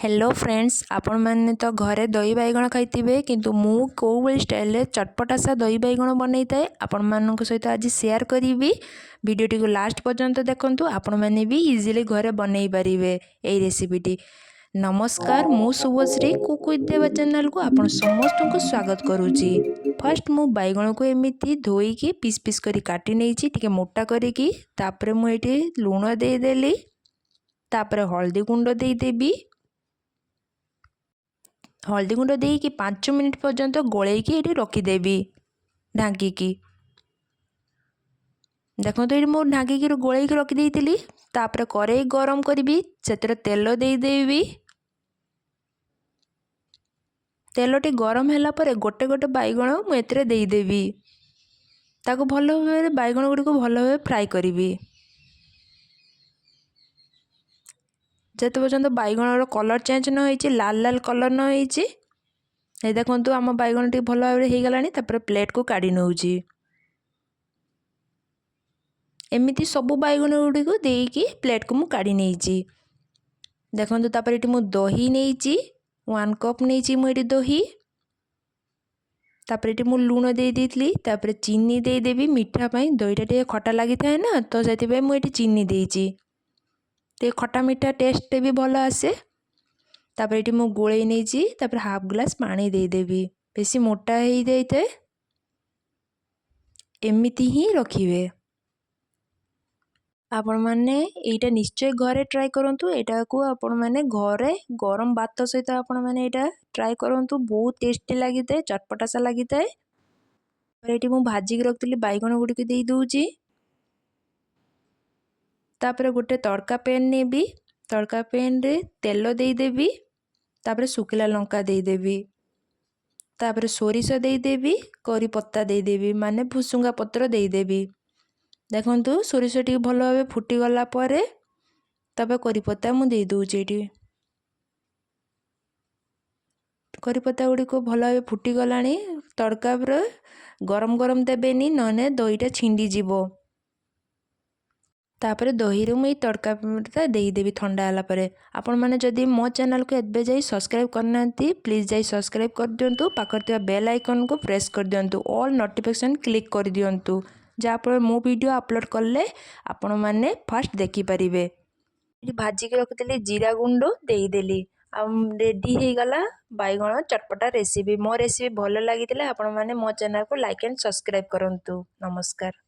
Hello friends, ଆପଣମାନେ ତ ଘରେ ଦହି ବାଇଗଣ ଖାଇଥିବେ, କିନ୍ତୁ ମୁଁ କେଉଁ ଭଳି ଷ୍ଟାଇଲରେ ଚଟପଟା ସା ଦହି ବାଇଗଣ ବନେଇଥାଏ ଆପଣମାନଙ୍କ ସହିତ ଆଜି ସେୟାର କରିବି। ଭିଡ଼ିଓଟିକୁ ଲାଷ୍ଟ ପର୍ଯ୍ୟନ୍ତ ଦେଖନ୍ତୁ, ଆପଣମାନେ ବି ଇଜିଲି ଘରେ ବନେଇ ପାରିବେ ଏଇ ରେସିପିଟି। ନମସ୍କାର, ମୁଁ ଶୁଭଶ୍ରୀ, କୁକ୍ ୱିଥ୍ ଦେବା ଚ୍ୟାନେଲକୁ ଆପଣ ସମସ୍ତଙ୍କୁ ସ୍ୱାଗତ କରୁଛି। ଫାର୍ଷ୍ଟ ମୁଁ ବାଇଗଣକୁ ଏମିତି ଧୋଇକି ପିସ୍ ପିସ୍ କରି କାଟି ନେଇଛି, ଟିକେ ମୋଟା କରିକି। ତାପରେ ମୁଁ ଏଇଠି ଲୁଣ ଦେଇଦେଲି, ତାପରେ ହଳଦୀ ଗୁଣ୍ଡ ଦେଇଦେବି। ହଳଦୀ ଗୁଣ୍ଡ ଦେଇକି 5 ମିନିଟ୍ ପର୍ଯ୍ୟନ୍ତ ଗୋଳେଇକି ଏଇଠି ରଖିଦେବି ଢାଙ୍କିକି। ଦେଖନ୍ତୁ, ଏଇଠି ମୁଁ ଢାଙ୍କିକି ଗୋଳେଇକି ରଖିଦେଇଥିଲି। ତାପରେ କରେଇ ଗରମ କରିବି, ସେଥିରେ ତେଲ ଦେଇଦେବି। ତେଲଟି ଗରମ ହେଲା ପରେ ଗୋଟେ ଗୋଟେ ବାଇଗଣ ମୁଁ ଏଥିରେ ଦେଇଦେବି। ତାକୁ ଭଲ ଭାବରେ, ବାଇଗଣ ଗୁଡ଼ିକୁ ଭଲ ଭାବେ ଫ୍ରାଏ କରିବି ଯେତେ ପର୍ଯ୍ୟନ୍ତ ବାଇଗଣର କଲର୍ ଚେଞ୍ଜ ନ ହେଇଛି, ଲାଲ ଲାଲ କଲର୍ ନ ହେଇଛି। ଏଇ ଦେଖନ୍ତୁ, ଆମ ବାଇଗଣ ଟିକେ ଭଲ ଭାବରେ ହେଇଗଲାଣି। ତାପରେ ପ୍ଲେଟ୍କୁ କାଢ଼ି ନେଉଛି। ଏମିତି ସବୁ ବାଇଗଣ ଗୁଡ଼ିକୁ ଦେଇକି ପ୍ଲେଟ୍କୁ ମୁଁ କାଢ଼ି ନେଇଛି। ଦେଖନ୍ତୁ, ତାପରେ ଏଠି ମୁଁ ଦହି ନେଇଛି, 1 କପ୍ ନେଇଛି ମୁଁ ଏଠି ଦହି। ତାପରେ ଏଠି ମୁଁ ଲୁଣ ଦେଇ ଦେଇଥିଲି, ତାପରେ ଚିନି ଦେଇଦେବି ମିଠା ପାଇଁ। ଦହିଟା ଟିକେ ଖଟା ଲାଗିଥାଏ ନା, ତ ସେଥିପାଇଁ ମୁଁ ଏଠି ଚିନି ଦେଇଛି। ଟିକେ ଖଟା ମିଠା ଟେଷ୍ଟଟା ବି ଭଲ ଆସେ। ତାପରେ ଏଠି ମୁଁ ଗୋଳେଇ ନେଇଛି। ତାପରେ ହାଫ୍ ଗ୍ଲାସ୍ ପାଣି ଦେଇଦେବି। ବେଶୀ ମୋଟା ହେଇଯାଇଥାଏ, ଏମିତି ହିଁ ରଖିବେ। ଆପଣମାନେ ଏଇଟା ନିଶ୍ଚୟ ଘରେ ଟ୍ରାଏ କରନ୍ତୁ। ଏଇଟାକୁ ଆପଣମାନେ ଘରେ ଗରମ ଭାତ ସହିତ ଆପଣମାନେ ଏଇଟା ଟ୍ରାଏ କରନ୍ତୁ, ବହୁତ ଟେଷ୍ଟି ଲାଗିଥାଏ, ଚଟପଟାସା ଲାଗିଥାଏ। ଏଇଠି ମୁଁ ଭାଜିକି ରଖିଥିଲି ବାଇଗଣ ଗୁଡ଼ିକୁ ଦେଇ ଦେଉଛି। ତାପରେ ଗୋଟେ ତଡ଼କା ପ୍ୟାନ୍ ନେବି, ତଡ଼କା ପ୍ୟାନ୍ରେ ତେଲ ଦେଇଦେବି, ତାପରେ ଶୁଖିଲା ଲଙ୍କା ଦେଇଦେବି, ତାପରେ ସୋରିଷ ଦେଇଦେବି, କରି ପତ୍ତା ଦେଇଦେବି, ମାନେ ଭୁସୁଙ୍ଗା ପତ୍ର ଦେଇଦେବି। ଦେଖନ୍ତୁ, ସୋରିଷ ଟିକେ ଭଲ ଭାବେ ଫୁଟିଗଲା ପରେ ତାପରେ କରିପତ୍ତା ମୁଁ ଦେଇଦେଉଛି। ଏଇଠି କରିପତ୍ତା ଗୁଡ଼ିକ ଭଲ ଭାବେ ଫୁଟିଗଲାଣି। ତଡ଼କା ଗରମ ଗରମ ଦେବେନି, ନହେଲେ ଦହିଟା ଛିଣ୍ଡିଯିବ। ତାପରେ ଦହିରୁ ମୁଁ ଏଇ ତଡ଼କାଟା ଦେଇଦେବି ଥଣ୍ଡା ହେଲା ପରେ। ଆପଣମାନେ ଯଦି ମୋ ଚ୍ୟାନେଲକୁ ଏବେ ଯାଇ ସବସ୍କ୍ରାଇବ୍ କରିନାହାନ୍ତି, ପ୍ଲିଜ୍ ଯାଇ ସବସ୍କ୍ରାଇବ୍ କରିଦିଅନ୍ତୁ। ପାଖରେ ଥିବା ବେଲ୍ ଆଇକନ୍କୁ ପ୍ରେସ୍ କରିଦିଅନ୍ତୁ, ଅଲ୍ ନୋଟିଫିକେସନ୍ କ୍ଲିକ୍ କରିଦିଅନ୍ତୁ, ଯାହାଫଳରେ ମୁଁ ଭିଡ଼ିଓ ଅପଲୋଡ଼ କଲେ ଆପଣମାନେ ଫାଷ୍ଟ ଦେଖିପାରିବେ। ଏଠି ଭାଜିକି ରଖିଥିଲି ଜିରା ଗୁଣ୍ଡ ଦେଇଦେଲି, ଆଉ ରେଡ଼ି ହେଇଗଲା ବାଇଗଣ ଚଟପଟା ରେସିପି। ମୋ ରେସିପି ଭଲ ଲାଗିଥିଲେ ଆପଣମାନେ ମୋ ଚ୍ୟାନେଲକୁ ଲାଇକ୍ ଆଣ୍ଡ ସବସ୍କ୍ରାଇବ୍ କରନ୍ତୁ। ନମସ୍କାର।